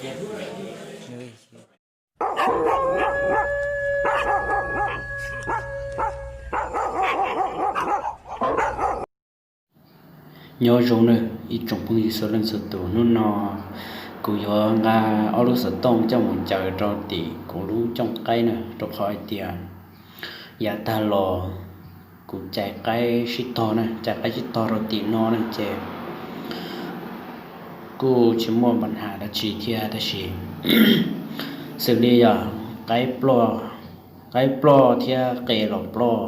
Nyob zoo nawb ib tsoom phooj ywg txhua leej txhua tus, hnub no kuv yuav nqa ob lub xov tooj coj mus caws rau tim kuv lub cooj qaib na, rau qhov hais tias yav tag los kuv cais qaib sib tog na, cais qaib sib tog rau tim no na ces kuj tsis muaj npa nham dab tsi thiab tab sis xws li yog qaib ploj, qaib ploj thiab qe los ploj,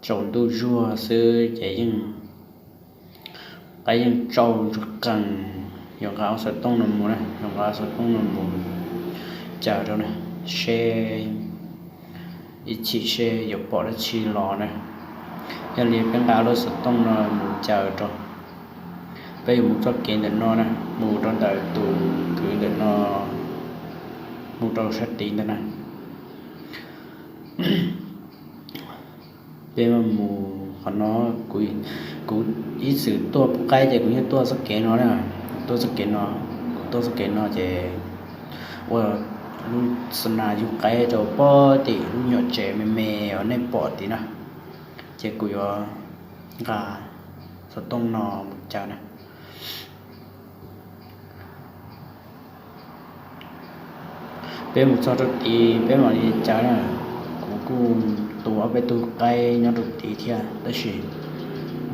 tsaus ntuj zuag xwb ces yeej, qaib yeej tsau ntsuj qees. Yuav nqa ob xov tooj no mus na, yuav nqa ob xov tooj no mus caws rau na, seb ib chim seb yuav pom dab tsi los na. Yog li peb nqa ob lub xov tooj no mus caws rau, peb yuav mus txoj kev ntawm no na, mus rau ntawm tus kwv ntawm no, mus rau sab tid ntawd na. Peb mus qhov no, kuv, kuv ib txwm tuaj pub qaib ces kuv yeej tuaj txoj kev no na, tuaj txoj kev no, kuv tuaj txoj kev no ces ua lub xab nas yug qaib rau pog tim lub nyuam tsev me me uas nej pom tid na, ces kuv yuav nqa xov tooj no mus caws na. Peb mus txog rau tid peb mam li caws na. Kuv kuj tua ob peb tug qaib nyob rau tid thiab tab sis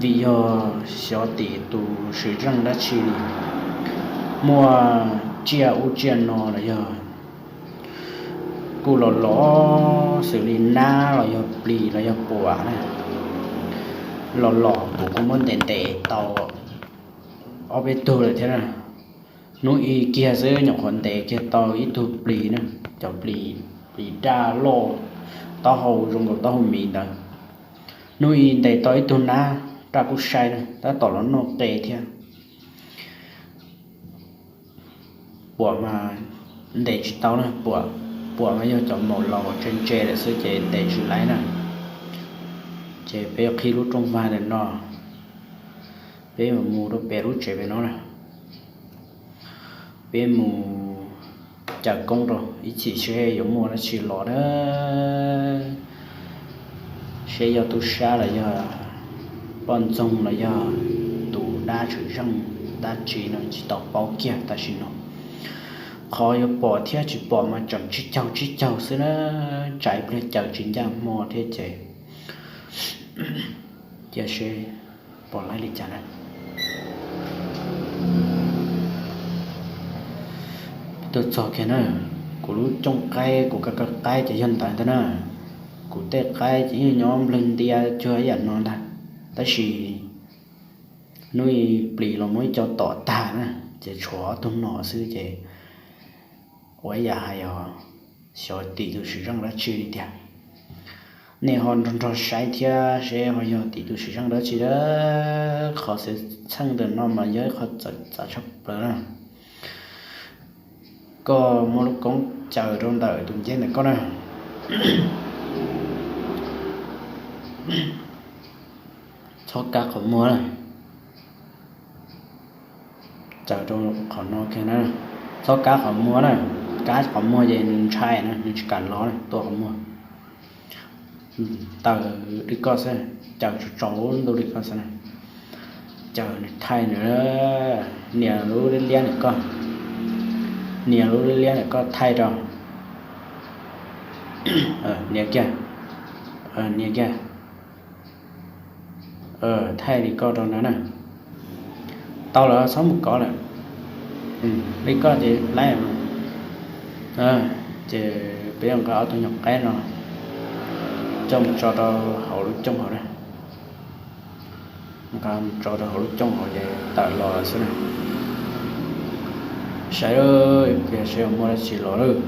vim yog xyov tim tus swm zeej dab tsi li, muaj tsiaj ub tsiaj no los yog kuj los los xws li nab los yog plis los yog puam na, los los kuv kuj muab ntes ntes tau ob peb tug lawm thiab na. Hnub ib kiag xwb nyuam qhuav ntes kiag tau ib tug plis na, cov plis, plis daj loj, taub hau zoo nkaus taub hau miv ntawd. Hnub ib ntes tau ib tug nab raj kub sai na, tab tom los noj qe thiab. Puam mas ntes tsis tau na, puam, puam mas yog cov maum laus ntse ntse lawm xwb ces ntes tsis laib na. Ces peb yuav qhib lub rooj vag ntawm no, peb yuav mus rau pem lub tsev pem no na. Peb mus caws koob rau ib chim seb yuav muaj dab tsi los na. Seb yog tub sab los yog poj ntxoog los yog tus dab swm zeej dab tsi no tsis tau paub kiag tam sim no. Qhov yuav pom thiab tsis pom mas tseem tsib caug tsib caug xwb na, tsam ib pliag caws tsis ncaj hmo thiab ces cia seb pom laib li cas na. Tuaj txog kiag na, kuv lub cooj qaib, kuv kaw kaw qaib ces yog ntawd ntag na. Kuv tej qaib ces yeej nyob nplawg ntiab cuag ib yam no ntag, tab sis hnub ib plis los muab ib co tom tag na, ces tshuav ob tug no xwb ces ua ib yam hais os, xyov tim tus swm zeej dab tsi li tiag. Nej ho nrog nrog saib thiab seb ho yog tim tus swm zeej dab tsi a. Qhov xwm txheej ntawm no mas yog ib qho txawv txav tshaj plaws na. Koj muab lub koob caws rau ntawm tus nceb ntawm koj na. Txhob kab qhov muag na. Caws rau qhov no kiag na. Txhob kab qhov muag na. Kab qhov muag ces nws ntshai na, nws tsis kam los na, tua qhov muag. Taws li koj xwb, caws tsaus tsaus ntuj li koj xwb na. Caws nws thaij nws, nias lub liab liab ntawm koj, nias lub liab liab ntawm koj thaij rau. Nias kiag, nias kiag. Thaij li koj rau ntawd na. Tau lawm, txhob mus kov lawm. Li koj ces laib. Ces peb yuav nqa ob tug nyuag qaib no coj mus tso rau hauv lub cooj hauv na. Nqa mus tso rau hauv lub cooj hauv ces tawm los lawm xwb na. Saib ib pliag seb muaj dab tsi los lawm.